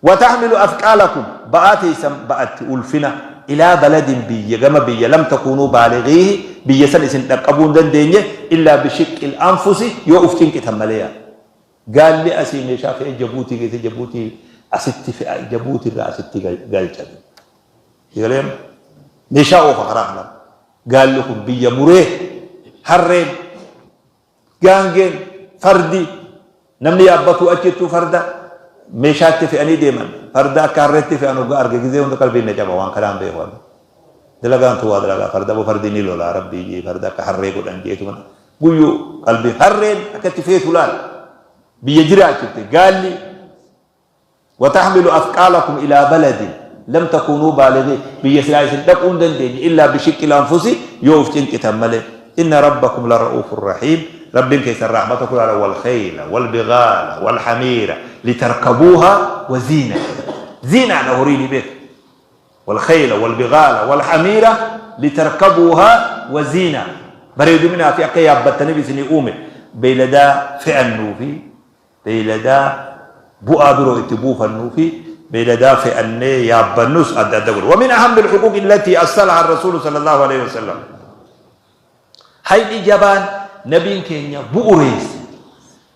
Wa-taxmilu athqaalakum, ba'aa teeysan ba'atti, ulfina, ilaa baladin biyya, gama biyya, lam takuunuu baalighiihi, biyya san isin dhaqqabuu hin dandeenye, illaa bishiqqil anfusi, yoo uf cinqitan malee yaa. Gaalli asii meeshaa fe'ee Jabuutii geessee Jabuutii asitti fe'a, Jabuutii irraa asitti galcha. Sii galee amma? Meeshaa oofa karaa kanarra. Gaalli kun biyya muree, harreen, Gaangeen, fardi, namni yaabbatuu achittuu farda meeshaatti fe'anii deeman. Farda akka harreetti fe'an hoggaa arge gizee hunda qalbiin na caba waan kanaan beeku ani. Dalagaan tun waa dalagaa farda boo fardi ni lolaa rabbii jee farda akka harree godhan jeetuma guyyuu qalbiin harreen akka itti feetu laal biyya jiraachifte gaalli Wa-taxmilu athqaalakum ilaa baladin lam takuunuu baalighiih, biyya silaa isin dhaquu hin dandeenye, illaa bishiqqil anfusi, yoo uf cinqitan malee. Inna Rabbakum lara'uufun rahiim, Rabbiin keessan rahmata kulaadha walkhayla walbighaala walhamiira litarkabuuhaa waziina. Ziinaadha horiini beeka. Walkhayla walbighaala walhamiira litarkabuuhaa waziina. Bareeduminaa fi akka yaabbattaniif isinii uume beeyladaa fe'annuu fi beeyladaa bu'aa biroo itti buufannuu fi beeyladaa fe'annee yaabbannus adda adda godha. Wa min ahammi al-huquuqi allatii assalaha ar-rasuulu sallallahu alayhi wa sallam. Hayni jabaan nabiin keenya bu'ureesse.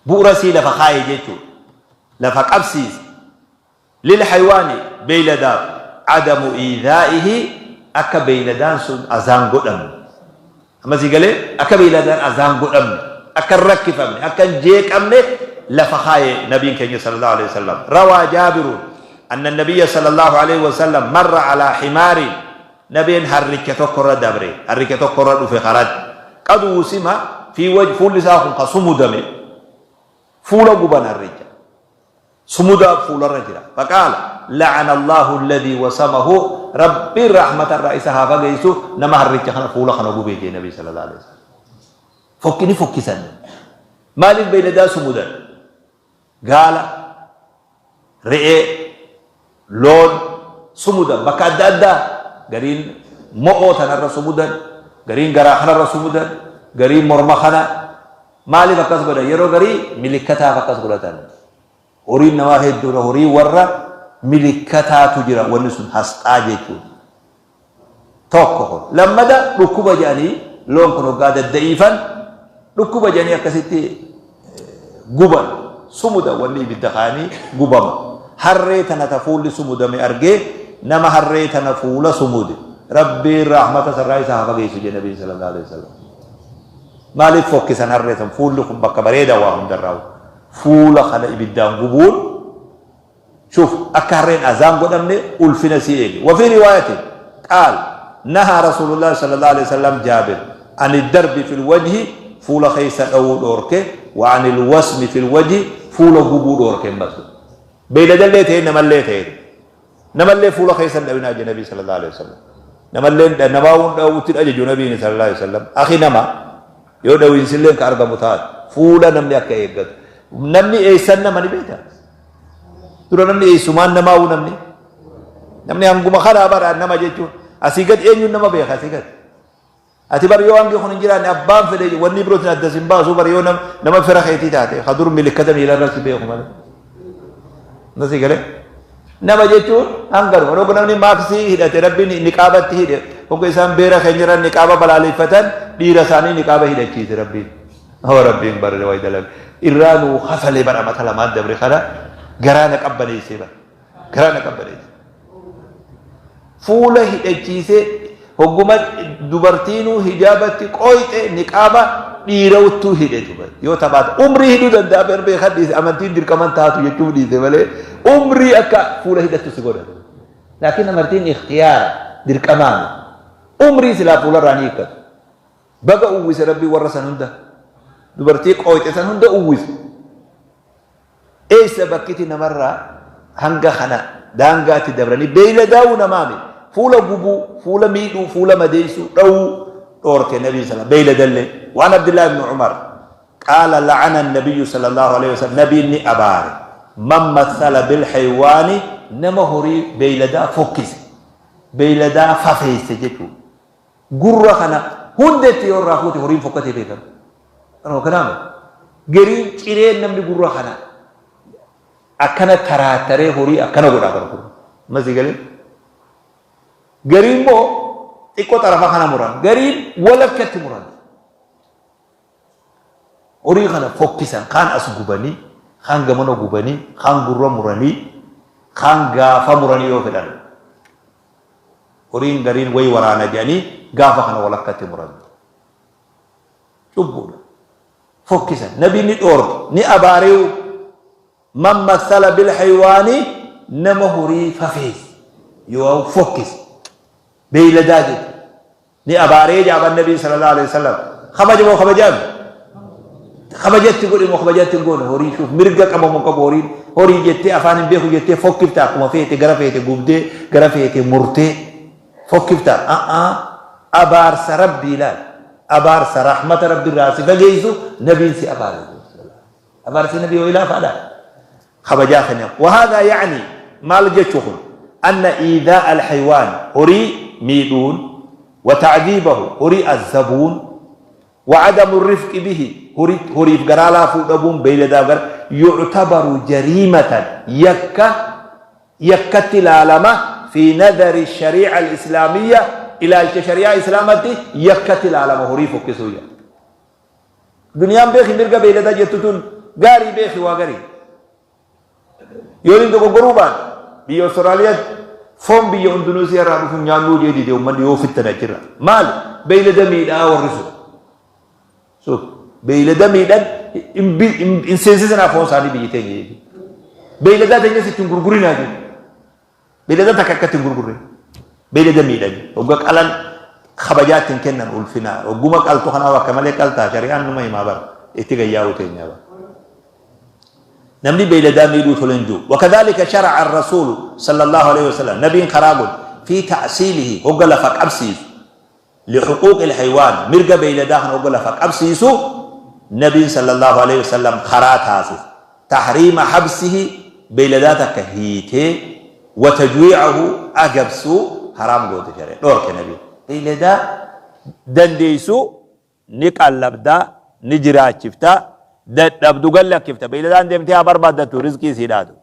Bu'ura isii lafa kaaye jechuudha. Lafa qabsiise. Lilhaywaani, beeyladaaf, adamu iidaa'ihi, akka beeyladaan sun azaan godhamne. Amma sii galee? Akka beeyladaan azaan godhamne, akka hin rakkifamne, akka hin jeeqamne lafa kaaye nabiin keenya sallallahu alaihi wasallam. Rawaa Jaabirun anna nabiyya sallallahu alaihi wasallam marra alaa himaariin, nabiin harricha tokkorra dabre, harricha tokkorra dhufe karatti. Qad wusima fi waj, fuulli isaa kun ka sumudame, fuula guban harricha. Sumudaa fuularra jira. Faqaala, La'ana Allaahu alladhii wasamahu, Rabbiin rahmata irraa isa haa fageessu nama harricha kana fuula kana gube jee Nabii sallallahu alaihi wasallam. Fokki ni fokkisan. Maaliif beeyladaa sumudan? Gaala, re'ee, loon sumudan bakka adda addaa gariin mo'oo tanarra sumudan, gariin garaa kanarra sumudan, gariin morma kana. Maaliif akkas godhan? Yeroo garii milikkataaf akkas godhatan. Horiin namaa hedduudha. Horii warra milikkataatu jira. Wanni sun hasxaa jechuudha. Tokko kun. Lammada dhukkuba jedhanii loon kun hoggaa dadda'iifan dhukkuba jedhanii akkasitti guban. Sumuda wanni ibidda kaayanii gubama. Harree tana ta fuulli sumudame argee nama harree tana fuula sumude Rabbiin rahmata sarraa isa haa fageessu jedhe Nabiin sallallahu alaihi wasallam. Maaliif fokkisan harree san fuulli kun bakka bareedaa waa hundarraa fuula kana ibiddaan gubuun shuf akka harreen azaan godhamne ulfina sii eege. Wafii riwaayatin qaal nahaa rasuulullaahi sallallahu alaihi wasallam jaabir ani darbi fil wajhi fuula keessa dhawuu dhoorke wa anil wasmi fil wajhi fuula gubuu dhoorke masu beeyladallee ta'e namallee ta'e. Namallee fuula keessa hin dhawinaa jedhe Nabii sallallahu alaihi wasallam. Namallee namaa dhawutti hin ajaju Nabiin sallallahu alaihi wasallam. Akhi nama yoo dhawiinsillee ka argamu taate fuula namni akka eeggatu. Namni eessan nama ni beekta. Dura namni eessumaan namaa'u namni. Namni hanguma kanaa bara nama jechuun asii gad eenyuun nama beeka asii gad. Ati bar yoo hangi kun hin jiraanne abbaan fedhe wanni birootiin adda sin baasuu bar yoo nama fira keetii taate ka dur milikkata miilarra si beeku malee. Nasi galee. Nama jechuun hanganuma dhooga namni maaksii hidhate rabbiin niqaabatti hidhe hogga isaan beera keenya irra niqaaba balaaleffatan dhiira isaanii niqaaba hidhachiise rabbiin. Hoo rabbiin barre wayi dalag irraa nuu kafalee bara mata lamaan dabre kana garaa na qabbaneessee bara. Garaa na qabbaneesse. Fuula hidhachiisee hogguma dubartiinuu hijaabatti qooyxe niqaaba dhiirawuttuu hidhe duba yoo taphaata umrii hidhuu danda'a bar beekan dhiise amantiin dirqaman taatu jechuuf dhiise malee umrii akka fuula hidhattu si godha. Laakiin amantiin ikhtiyaara dirqamaami. Umrii silaa fuularraa ni hiikkatu. Baga uwwise rabbiin warra san hunda dubartii qooyxe san hunda uwwise. Eessa bakkiti namarraa hanga kana daangaatti dabranii beeyladaawuu namaa miti. Fuula gubuu, fuula miidhuu, fuula madeessuu, dhawuu dhoorke Nabii sala beeyladallee. Waan Abdullah ibn Umar qaala la'ana nabiyyu sallallahu alaihi wasallam nabiin ni abaare man mathala bil haywaani nama horii beeyladaa fokkise beeyladaa fafeesse jechuudha. Gurra kana hundetti yoo irraa fuute horiin fokkatee beekama. Kanuma kanaa miti. Gariin cireen namni gurra kana Akkana taraattaree horii akkana godhaa bara kun. Amma sii galee? Garii immoo xiqqoo xarafa kana muran. Gariin walakkatti muran. Horii kana fokkisan kaan as gubanii, kaan gamana gubanii, kaan gurra muranii, kaan gaafa muranii yoo fedhan. Horiin gariin wayi waraana jedhanii gaafa kana walakkatti muran. Cubbuudha. Fokkisan. Nabiin ni dhoorke, ni abaareewu. Man massala bil haywaani nama horii fafeesse yoo fokkise beeyladaa jechuudha. Ni abaaree jaaban Nabiin sallallahu alaihi wasallam. Kabaja moo kabajaa miti? Kabajatti godhe moo kabajatti hin goone horii shuuf mirga qaba moo qabu horiin horii jettee afaan hin beeku jettee fokkifta akkuma feete gara feete gubdee gara feete murtee fokkifta a'aa abaarsa rabbii laal abaarsa rahmata rabbi irraa si fageessu nabiin si abaare. Abaarsi nabii ho'i laafaadha. Kabajaa kenneef. Wahaadaa ya'ni maal jechu kun anna iidaa alhaywaan horii miidhuun wa ta'diibahu horii azzabuun wa adamu rifqi bihi horiif garaa laafuu dhabuun beeyladaaf gara yu'tabaru jariimatan yakka yakkatti ilaalama fi nadari sharii'a al-islaamiyya ilaalcha shari'aa islaamatti yakkatti ilaalama horii fokkisuu jedha. Duniyaan beeki mirga beeyladaa jettu tun gaarii beeki waa garii. Yoo inni dogoggoruu baate biyya Awustiraaliyaatti foon biyya Indunuusiyaa irraa dhufu nyaannuu jee dide uummanni yoo fittan achirra. Maali? Beeylada miidhaa warri sun. So beeylada miidhan hin seensisinaa foon isaanii biyyi teenya jechuudha. Beeyladaa teenyas ittiin gurgurinaa jechuudha. Beeylada takka akka itti hin gurgurre. Beeylada miidhani. Hogga qalan kabajaa itti hin kennan ulfina. Hogguma qaltu kanaaf akka malee qaltaa shari'aan numa himaa bara. Itti gayyaa'uu teenyaa bara. Namni beeyladaa miidhuu tole hin jiru. Wakadhaalika shara'a ar-rasuulu sallallahu alaihi wasallam nabiin karaa godhe fi ta'siilihi hogga lafa qabsiisu lihuquuqil haywaan mirga beeyladaa kana hogga lafa qabsiisu nabiin sallallahu alaihi wasallam karaa taasise tahriima habsihi beeyladaa takka hiitee wa tajwii'ahu agabsuu haraam goote shari'a dhoorke nabiin beeyladaa dandeessu ni qallabda ni jiraachifta dadhabdu gad lakkifta beeyladaan deemtee haa barbaaddattu rizqii sii dhaatu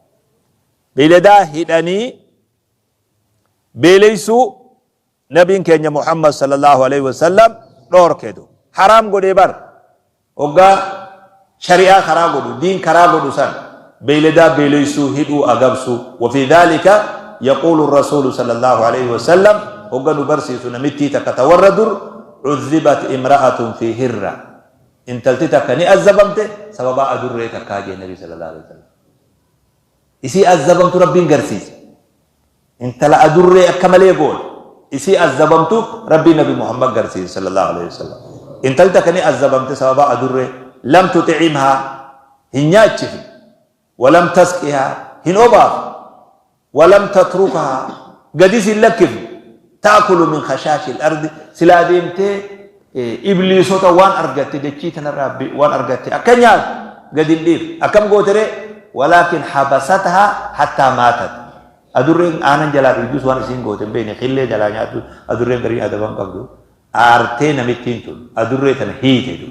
beeyladaa hidhanii beeleysuu Nabiin keenya Muhammad sallallahu aleyhi wa sallam dhoorketu. Haraam godhee bar. Hoggaa shari'aa karaa godhu, diin karaa godhu san beeyladaa beeleysuu, hidhuu, agabsuu. Wa fi dhaalika yaquulu rasuulu sallallahu aleyhi wa sallam hogga nu barsiisu namittii takka ta warra dur cudhibat imra'atun fi hirra. Intalti takka ni azzabamte sababaa adurree takkaa jee Nabi sallallahu aleyhi wa sallam. Isii azzabamtu Rabbiin garsiise. Intala adurree akka malee goote. Isii azzabamtu Rabbiin Nabi Muhammad garsiise sallallahu alaihi wasallam. Intalti takka ni azzabamte sababa adurree lam tuxicimhaa hin nyaachifne walam tasqihaa hin obaafne walam tatrukahaa gadis hin lakkifne ta'kulu min khashaashil ardi silaa deemtee ibliisota waan argatte dachii tanarraa waan argatte akka nyaatu gadi hin dhiifne akkam gooteree walaakin habasatahaa hattaa maatat Adurreen aanan jalaa dhuydus waan isiin goote hin beekne killee jalaa nyaattus adurreen gariin adaba hin qabdu aartee namittiin tun adurree tana hiite du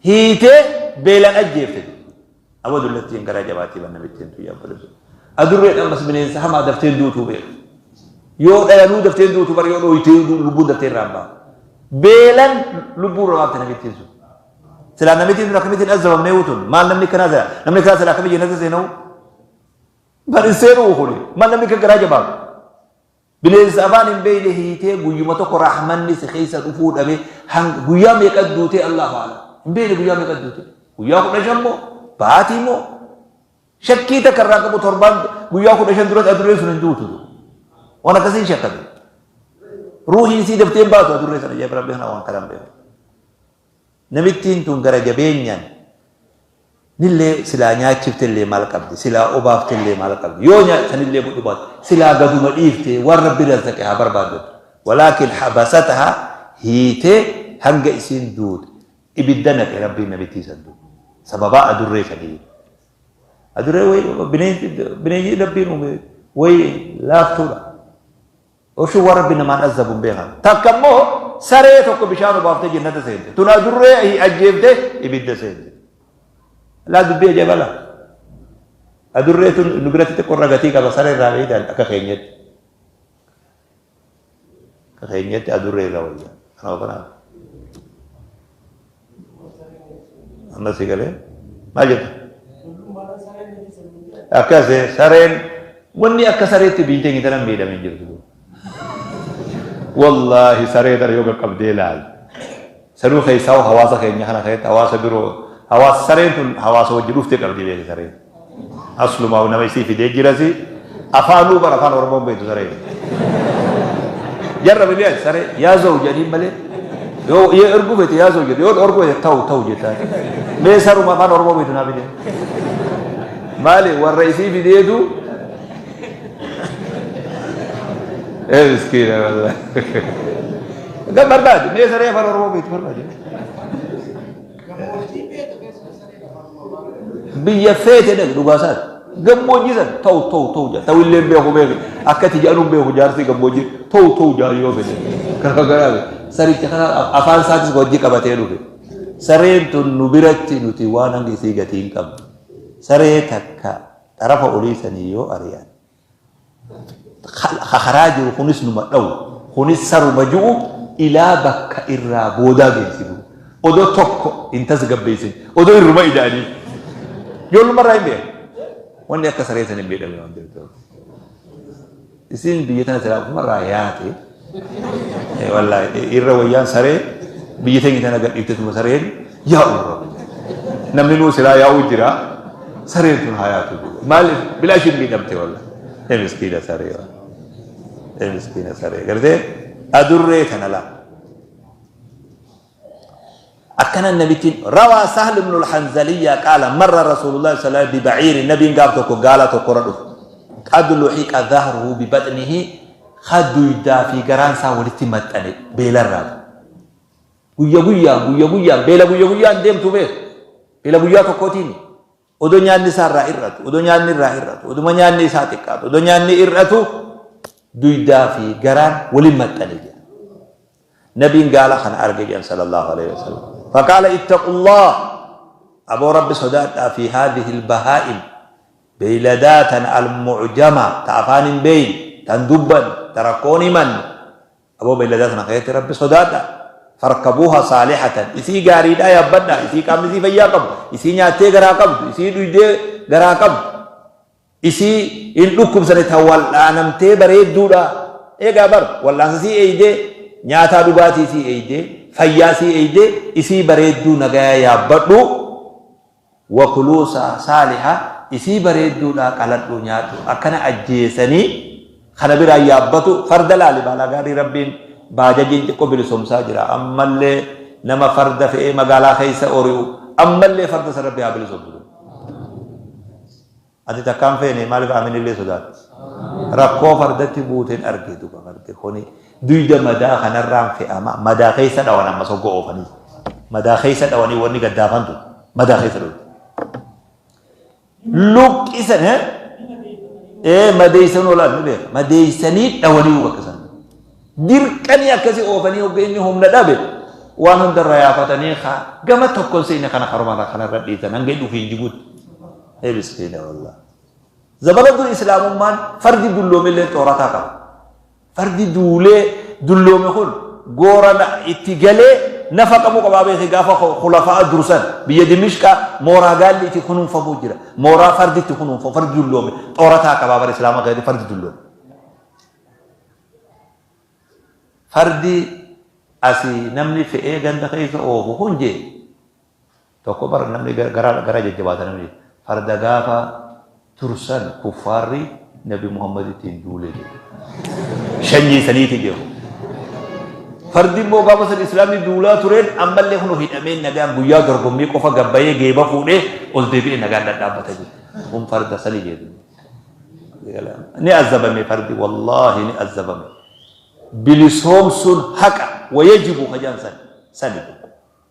hiitee beelan ajjeefte du abo dullattiin garaa jabaattii ban namittiin tun yaa obboleessa adurreen ammas bineensa hamaa dafteen duutuu beeku yoo dhayanuu dafteen duutu bar yoo dhooytee lubbuun daftee irraa hin baatu beelan lubbuu irra baafte namittiin sun silaa namittiin tun akkamittiin azabamnee tun maal namni akkanaa silaa namni akkanaa silaa akkamii jannata seena'u Bar hin seenuu kuni. Mal namni akka garaa jabaatu. Bineensa afaan hin beekne hiitee guyyuma tokko rahmanni si keessa dhufuu dhabe hanga guyyaa meeqa duutee Allahu a'lam. Hin beekne guyyaa meeqa duute. Guyyaa 15 moo baatii moo shakkii takka irraa qabu torbaan guyyaa 15 duratti adurreen sun hin duutu. Waan akkasii hin shakkatu. Ruuhiin sii daftee hin baatu adurree sana jee rabbi kana waan kana hin beeku. Namittiin tun gara jabeenyaan nillee silaa nyaachiftellee maal qabdi silaa obaaftellee maal qabdi yoo sanillee godhu baate silaa gaduma dhiifte waan rabbi razaqe haa barbaaddatu walaakin habasataha hiitee hanga isiin duute ibidda naqe rabbiin namittii san duute sababaa adurree sanii adurree wayi bineensi bineenyi rabbiin uume wayi laaftuudha Osoo waan Rabbi namaan azzabu hin beekan. Takka immoo saree tokko bishaan obaaftee jannata seente. Tun adurree ajjeefte ibidda seente. Laa dubbii ajaa'iba laa. Adurree tun nu biratti xiqqoo irra gatii qaba saree irraa beeytaan akka keenyatti. Akka keenyatti adurree irra wayya. Kanaaf kanaaf. Amma si galee maal jetta? Akkas sareen wanni akka sareetti biyyi teenya tanan miidhame hin jirtu. Wallaahi saree tana yoo qaqqabdee ilaali. Sanuu keessaa hawaasa keenya kana keessatti hawaasa biroo hawaasa sareen tun hawaasa wajji dhufte qabdi beeki sareen. Aslumaa nama isii fidee jirasi afaanuu bara afaan Oromoon beektu sareen. Jarra bilee saree yaa za'u jedhaniin malee yoo yoo erguu feete yaa za'u jedhu yoo dhorkuu feete ta'u ta'u jettaa. Mee saruma afaan Oromoo beektu naa fidee. Maali warra isii fideetu ee miskiina wallahi. Gan barbaade mee saree afaan Oromoo beektu barbaade. Biyya feete dhaqi dhugaa isaati. Gammoojjii san ta'u ta'u ta'u jedha. Ta'u illee hin beeku beeku. Akka itti jedhanu hin beeku jaarsi gammoojjii ta'u ta'u jedha yoo fedhe. Kana garaa saricha kana afaan isaatis wajji qabatee dhufe. Sareen tun nu biratti nuti waan hanga isii gatii hin qabnu. Saree takka xarafa olii sanii yoo ari'an ka karaa jiru kunis numa dhawu kunis saruma ju'u ilaa bakka irraa boodaa geessitu odoo tokko hin tasgabbeessin odoo irruma ida'anii ijoollummaa irraa hin beekan wanni akka saree san hin beedhamne waan ta'eef Isiin biyya tana silaa ofumarraa yaate wallaahi irra wayyaan saree biyya teenya tana gadhiiftetuma sareen yaa'u irra namni nuu silaa yaa'uu jira sareen tun haa yaatu maaliif bilaashiin miidhamte wallaahi ee miskiina saree ee miskiina saree gartee adurree tana laa Akkana nabittiin rawaa Sahl ibn al-Hanzaliyya qaala marra Rasuulullah sallallahu alaihi biba'iirin nabiin gaaf tokko gaala tokkorra dhufe. Qad luhiqa dhahruhu bi batnihi ka duydaa fi garaan isaa walitti maxxane beelarraa. Guyya guyyaan guyya guyyaan beela guyya guyyaan deemtu beeku. Beela guyyaa tokkootiin odoo nyaanni isaa irraa hir'atu odoo nyaanni irraa hir'atu oduma nyaanni isaa xiqqaatu odoo nyaanni hir'atu duydaa fi garaan waliin maxxane jedha. Nabiin gaala kana arge jedhan sallallahu alaihi wasallam. Faqaala ittaqullah aboo rabbi sodaadhaa fi haadhihi albahaa'im beeyladaa tan almucjama ta afaan hin beeyne tan dubban ta rakkoon himan aboo beeyladaa tana keessatti rabbi sodaadha farkabuuha saalihatan isii gaariidhaa yaabbadhaa isii qaamni isii fayyaa qabu isii nyaattee garaa qabdu isii dhuydee garaa qabdu Isii hin dhukkubsane ta wal'aanamtee bareedduudha. Eegaa bar wal'aansa isii eeydee, nyaataa dhugaatii isii eeydee, fayyaa isii eeydee, isii bareedduu nagayaa yaabbadhu. Wakuluu saaliha isii bareedduudha qaladhu nyaadhu. Akkana ajjeesanii kana biraan yaabbatu farda laali baalaa gaarii rabbiin baajajiin xiqqoo bilisomsaa jira. Ammallee nama farda fe'ee magaalaa keessa ori'u ammallee farda san rabbi haa bilisomsu. Ati takkaan feene maaliif aaminillee sodaatta? Rakkoo fardatti buuteen arge duba fardi kuni duyda madaa kanarraan fe'ama madaa keessa dhawan amma soggo oofanii madaa keessa dhawanii wanni gaddaafantu madaa keessa dhawan. Luqqisan ee madeeysan olaan ni beeka madeeysanii dhawanii bakka san dirqanii akkasii oofanii hogga inni humna dhabe waan hundarra yaafatanii gama tokkon seene kana karuma kanarra dhiisan hanga inni ofiin jigutti. Ee miskiina wallah. Zamana dur islaamummaan fardi dulloome illee xoorataa qaba. Fardi duulee dulloome kun goora itti galee nafa qabuu qabaa beekee gaafa khulafaa dursan biyya Dimishqaa mooraa gaalli itti kunuunfamuu jira. Mooraa fardi itti kunuunfamu fardi dulloome xoorataa qabaa bara islaamaa keessatti fardi dulloome. Fardi asii namni fe'ee ganda keessa oofu kun jee Tokko bar namni garaa garaa jajjabaata namni farda gaafa tursan kuffaarri nabi Muhammad ittiin duule jedhe. Shanyii saniiti jedhu. Fardi immoo gaafa san islaamni duulaa tureen ammallee kun hidhamee nagaan guyyaa dorgommii qofa gabbayee geeba fuudhee ol deebi'ee nagaan dhadhaabbata jedhe. Kun farda sani jedhu. Ni azabame fardi wallaahi ni azabame. Bilisoomsuun haqa wayajibu kajaan sani sani.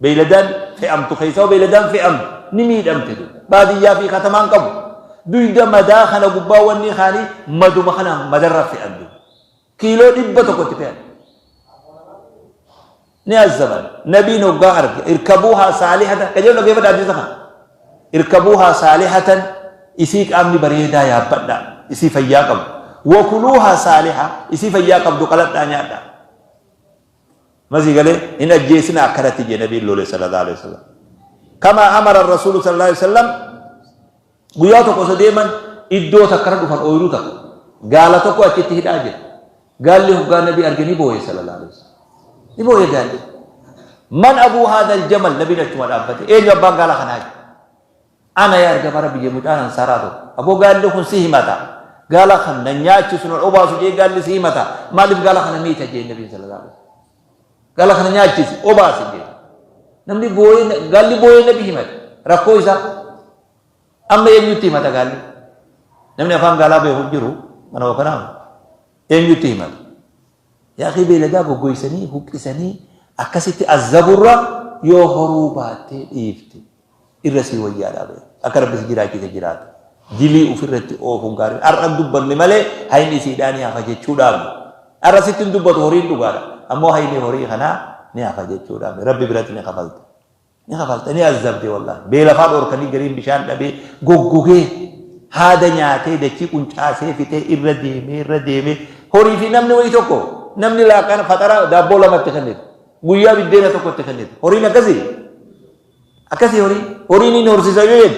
Beeyladaan fe'amtu keessaa beeyladaan fe'amtu ni miidhamte duuba. Baadiyyaa fi katamaan qabu. Duyda madaa kana gubbaa wanni kaanii maduma kana madarra fe'an duuba. Kiiloo 100 itti fe'an. Ni azzaban. Nabiin hoggaa arge. Irkabuuhaa saalihatan. Qajeeloo dhaggeeffadha hadiisa kana. Irkabuuhaa saalihatan. Isii qaamni bareedaa yaabbadhaa. Isii fayyaa qabdu. Wakuluuhaa saaliha. Isii fayyaa qabdu qaladhaa nyaadhaa. Masii galee hin ajjeesinaa akkanatti jee nabiin lole sallallahu alaihi wasallam. Kama amara rasuulu sallallahu alaihi wasallam. Guyyaa tokko osoo deeman iddoo takkara dhufan, ooyiruu takka. Gaala tokko achitti hidhaa jira. Gaalli hoggaa nabii arge ni booye sallallahu alaihi wasallam. Ni booye gaalli. Man abuu haadha aljamal? Nabiin achuma dhaabbate. Eenyu abbaan gaala kanaa jedhe. Ana yaa ergama Rabbi jee mucaan ansaaraa tokko. Aboo, gaalli kun si himata. Gaala kan na nyaachisu na obaasu jee gaalli si himata. Maaliif gaala kana miita jee nabiin sallallahu alaihi wasallam. Gaala kana nyaachisi obaasi jee. Namni booyee, gaalli booyee nabi himate. Rakkoo isaa. Amma eenyutti himata gaalli? Namni afaan gaalaa beeku hin jiru. Mana kanaa eenyutti himata? Yaa akii, beeyladaa goggoysanii huqqisanii akkasitti azzaburra yoo horuu baattee dhiifte irra sii wayyaadha bee. Akka Rabbi si jiraachise jiraata. Dilii ofirratti oofuun gaarii. Har'a hin dubbanne malee hayni isiidhaa ni hafa jechuudhaami. Har'a sitti hin dubbatu horiin dhugaadha. Ammoo hayni horii kanaa ni hafa jechuudhaami. Rabbi biratti ni kafalta. Ni kafalta, ni azzabde wallaahi. Beelafaa dhoorkanii gariin bishaan dhabee goggogee haada nyaatee dachii quncaasee fixee irra deemee irra deemee. Horii fi namni wayii tokko, namni laaqana faxara daabboo lamatti kennite. Guyyaa biddeena tokkotti kennite. Horiin akkasii. Akkasii horii. Horiin inni horsiisa yoo jedhu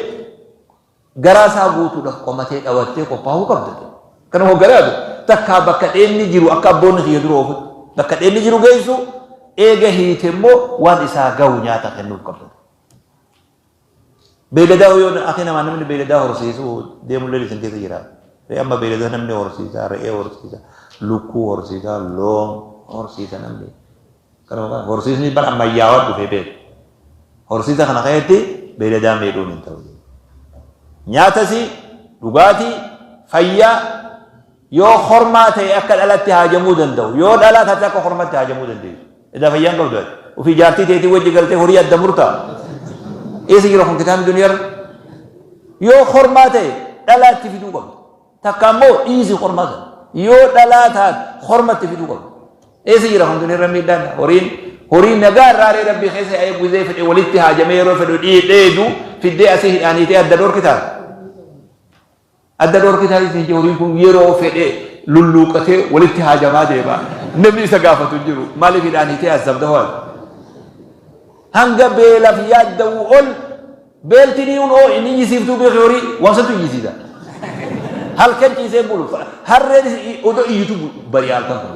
garaa isaa guutuudhaaf qomatee dhawattee qophaa'uu qabda. Kanuma garaatu takkaa bakka dheenni jiru akka abboonni kiyya dura oofutti bakka dheenni jiru geessu, eega hiite immoo waan isaa gahu nyaata kennuuf qabda. Beeyladaa yoo akhi namaa namni beeyladaa horsiisu deemullee isin keessa jira. Re'ee amma beeyladaa namni horsiisa, re'ee horsiisa, lukkuu horsiisa, loon horsiisa namni. Kanuma horsiisni bara ammayyaawaa dhufee beeku. Horsiisa kana keessatti beeyladaa miidhuun hin ta'u. Nyaatasi, dhugaatii, fayyaa, yoo hormaa ta'e akka dhalatti haajamuu danda'u. Yoo dhalaa taate akka hormatti haajamuu dandeessu. Edaa fayyaan qabdu ati. Ofii jaartii teetii wajji galtee horii adda murtaa. Eessa jira kun kitaabni duniyaarra? Yoo hormaa ta'e dhalaatti fiduu qabdu. Takka ammoo dhiisi hormaa sana. Yoo dhalaa taate hormatti fiduu qabdu. Eessa jira kun duniyaarra miidhaan? Horiin horii nagaa irraa ree Rabbii keessa yaa'ee guzee fedhe walitti haajamee yeroo fedhu dheedu fiddee asii hidhaaniitee adda dhorkitaa. Adda dhorkitaa isin jee horiin kun yeroo fedhe lulluuqatee walitti haajamaa deema. Namni isa gaafatu hin jiru. Maaliif hidhaaniitee azzabda ho'an? Hanga beelaaf yaadda'u ol beelti ni un oo inni iyyisiiftuu beeki, horii waan santu iyyisiisa. Halkan ciisee bulu. Harreen odoo iyyitu bari'a halkan kun.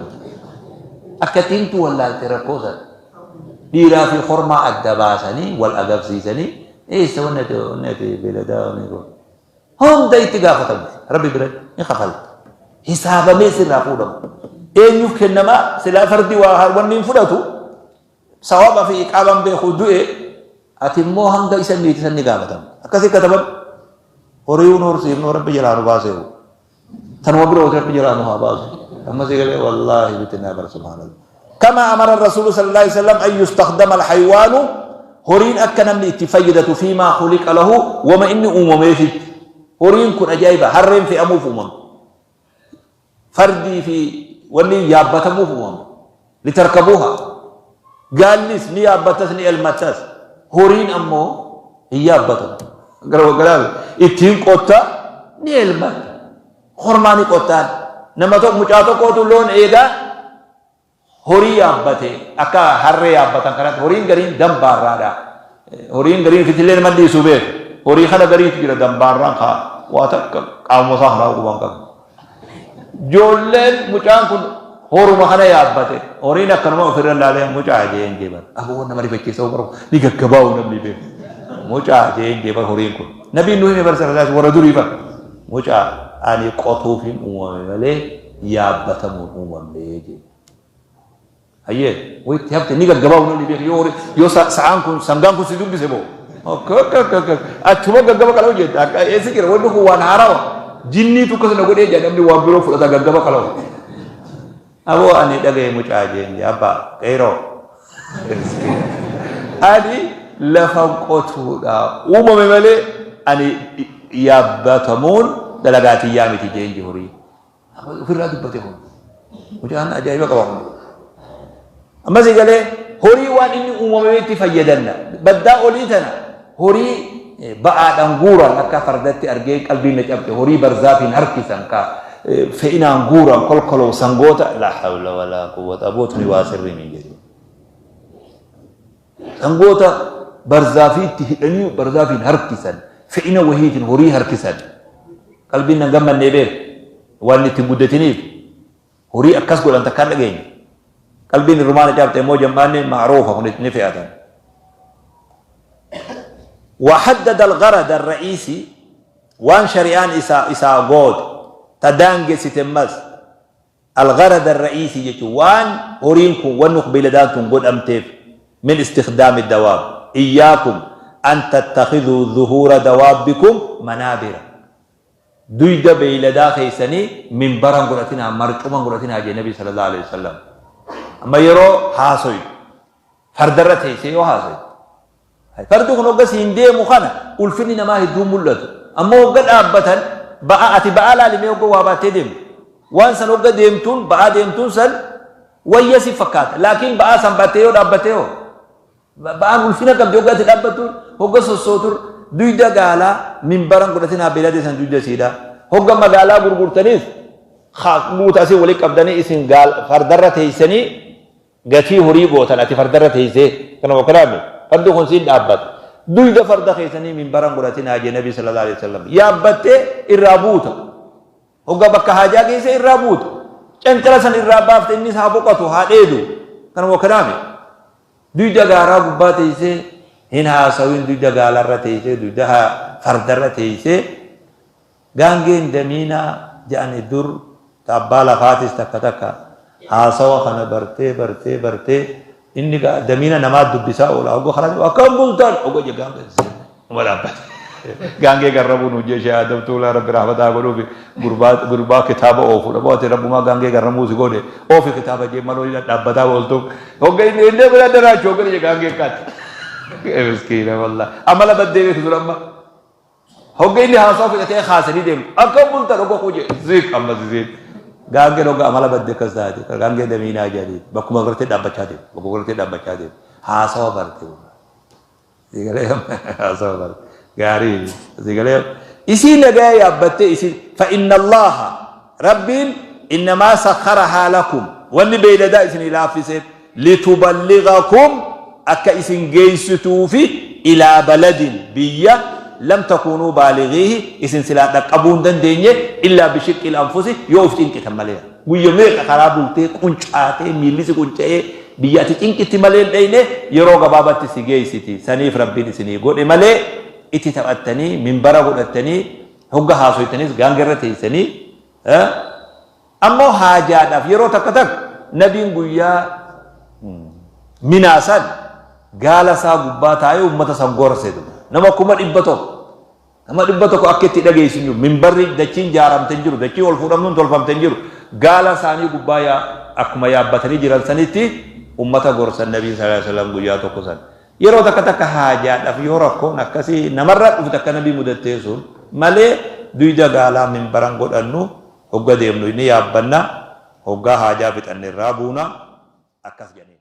Akka ittiin wallaalte rakkoo sana. Dhiiraa fi hormaa adda baasanii wal agabsiisanii eessa wanni ati wanni ati beeladaa wanni kun. Hunda itti gaafatamte. Rabbi biratti ni kafalta. Hisaabamee sirraa fuudhama. Eenyuuf kennamaa? Silaa fardi waa wanni hin fudhatu. Sawaba fi iqaaban beeku du'e, ati immoo hanga isa miiti san ni gaafatamta. Akkasii kataban horiiwwan horsiifnu Rabbi jalaa nu baaseeru. Tanuma birooti Rabbi jalaa nu haa baasu. Amma si galee wallaahi bitinaa bara subhaanallah. Kama amara Rasuulu sallallahu alaihi wasallam an yustakhdama alhaywaanu, horiin akka namni itti fayyadatu, fiimaa khuliqa lahu, wama inni uumameefitti. Horiin kun ajaa'iba, harreen fe'amuuf uumamte. Fardii fi wanni yaabbatamuuf uumame. Litarkabuuha. Gaallis ni yaabbatas, ni elmattas. Horiin ammoo hin yaabbatamu. Gara waggalaa ittiin qotta, ni elmatta. Hormaa ni qottaan. Nama tokko, mucaa tokkootu loon eegaa horii yaabbate, akka harree yaabbatan kanatti horiin gariin dambaarraadha. Horiin gariin fitillee nama dhiisuu beeku. Horii kana gariitu jira dambaarraan kaa waa takka qaamuma isaa kanaa quban qabu. Ijoolleen mucaan kun horuma kana yaabbate, horiin akkanuma ofirra ilaalee mucaa jeen jee bara. Aboo, nama rifachiisa bara ni gaggabaa'u namni beeku. Mucaa jeen jee bara horiin kun. Nabiin nu hime bara sana warra durii bara. Mucaa, ani qotuuf hin uumame malee yaabbatamuun uumamne jee. Hayyee wayitti hafte ni gaggabaa'u namni beeku yoo yoo sa'aan kun sangaan kun si dubbise moo akka akka akka akka achuma gaggaba qala'u jette akka eessa jira wanni kun waan haarawa jinniitu akkas na godhee jaa, namni waan biroo fudhata gaggaba qala'u. Aboo, ani dhagaye mucaa jeen jee, abbaa qeeroo, ani lafa qotuudha uumame malee ani yaabbatamuun dalagaa tiyyaa miti jeen jee horii. Ofirraa dubbate kun. Mucaan ajaa'iba qaba kun. Ammas galee horii waan inni uumamee itti fayyadanna. Baddaa olii tana horii ba'aadhaan guuran akka fardatti argee qalbiin na cabxe. Horii barzaafiin harkisan ka fe'inaan guuran kolkoloo sangoota, laa hawla walaa quwwata, aboo tuni waa sirrii min jedhu. Sangoota barzaafiitti hidhanii barzaafiin harkisan, fe'ina wahiitiin horii harkisan. Qalbiin nan gammannee beeku waan ittiin guddatiniif horii akkas godhan takkaan dhageenye. Qalbiin irrumaa na cabxe. Immoo jam'aanni ma'ruufa kun ni fe'atan. وحدد الغرض الرئيسي، waan shari'aan isaa goote ta daangessite mas الغرض الرئيسي jechuun waan horiin kun, wanni beeyladaan tun godhamteef، من استخدام الدواب. إياكم أن تتخذوا ظهور دوابكم منابر، duyda beeyladaa keessanii minbaran godhatinaa, marcuman godhatinaa jee Nabi صلى الله عليه وسلم. Amma yeroo haasoy fardarra teessee yoo haasoy, fardi kun hogga siin deemu kana ulfinni namaa hedduu mul'atu. Ammoo hogga dhaabbatan ba'aa, ati ba'aa laalimee, hogga waa baattee deemtu waan san, hogga deemtuun ba'aa deemtuun san wayya si fakkaata. Laakiin ba'aa san baattee yoo dhaabbattee hoo, ba'aan ulfina qabdi. Hogga ati dhaabbattuun, hogga sossootur, duyda gaalaa minbaran godhatinaa, beelada san duyda siidhaa. Hogga magaalaa gurgurtaniif guuta asii walii qabdanii, isin fardarra teessanii gatii horii gootan, ati fardarra teessee kana wakalaame, fardi kun siin dhaabbata. Duyda farda keessanii minbaran godhatinaa jee Nabi صلى الله عليه وسلم. Yaabbattee irraa buuta, hogga bakka haajaa geesse irraa buuta, cancala san irraa baafte, innis haa boqotu, haa dheedu. Kana wakalaame, duyda gaaraa gubbaa teessee hin haasawin, duyda gaalarra teessee, duyda fardarra teessee. Gaangeen damiinaa jedhani dur abbaa lafaatis takka takka haasawa kana bartee bartee bartee, inni damiina namaa dubbisaa oola. Hogga karaa akkam bultan hogga je, gaangee uma dhaabbate. Gaangee garrabuu nu jee. Shee Adam Tuulaa Rabbi rahmataa godhuufi, gurbaa kitaaba oofu dha. Ati Rabbumaa gaangee garramuu si godhe, oofi kitaaba jee maloo dhaabbataa ooltuuf. Hogga inni inni bira daraachuu hogga je, gaangee kaati. Miskiina wallah, amala baddee beeku sun. Amma hogga inni haasawa fixatee kaasanii deemu, akkam bultan hogga kuje, ziik amma ziik. Gaangeen hogga amala badde akkas taate. Gaangee damiinaa jedhanii bakkuma gartee dhaabbachaa deemu, bakkuma gartee dhaabbachaa deemu. Haasawa barte, sigalee haasawa barte gaarii sigalee isii nagaa yaabbattee isii. فإن الله Rabbiin إنما سخرها لكم، wanni beeyladaa isinii laaffiseef، لتبلغكم akka isin geessituufi، إلى بلد biyya، لم تكونوا بالغيه isin silaa dhaqqabuu hin dandeenye، إلا بشق الأنفس yoo uf cinqitan malee. Guyya meeqa karaa bultee quncaatee, miillisi qunca'ee, biyya ati cinqitti malee hin dheyne, yeroo gabaabatti si geessiti. Saniif Rabbiin isinii godhe malee itti taphattanii minbara godhattanii, hogga haasoytanis gaangarra teessanii. Ammoo haajaadhaaf yeroo takka takka Nabiin guyyaa Minaa san gaala isaa gubbaa taa'ee ummata san gorse. Nama 100,000, nama 100 akka itti dhageessu hin jiru. Minbarri dachiin jaaramte hin jiru, dachiin ol fuudhamtuun tolfamte hin jiru. Gaala isaanii gubbaa yaa akkuma yaabbatanii jiran sanitti ummata gorsan Nabiin صلى الله عليه وسلم guyyaa tokko san. Yeroo takka takka haajaadhaaf yoo rakkoon akkasii namarraa dhufte akka Nabii mudattee sun malee, duyda gaalaa minbaran godhannu. Hogga deemnu ni yaabbanna, hoggaa haajaa fixanne irraa buuna, akkas jedhanii.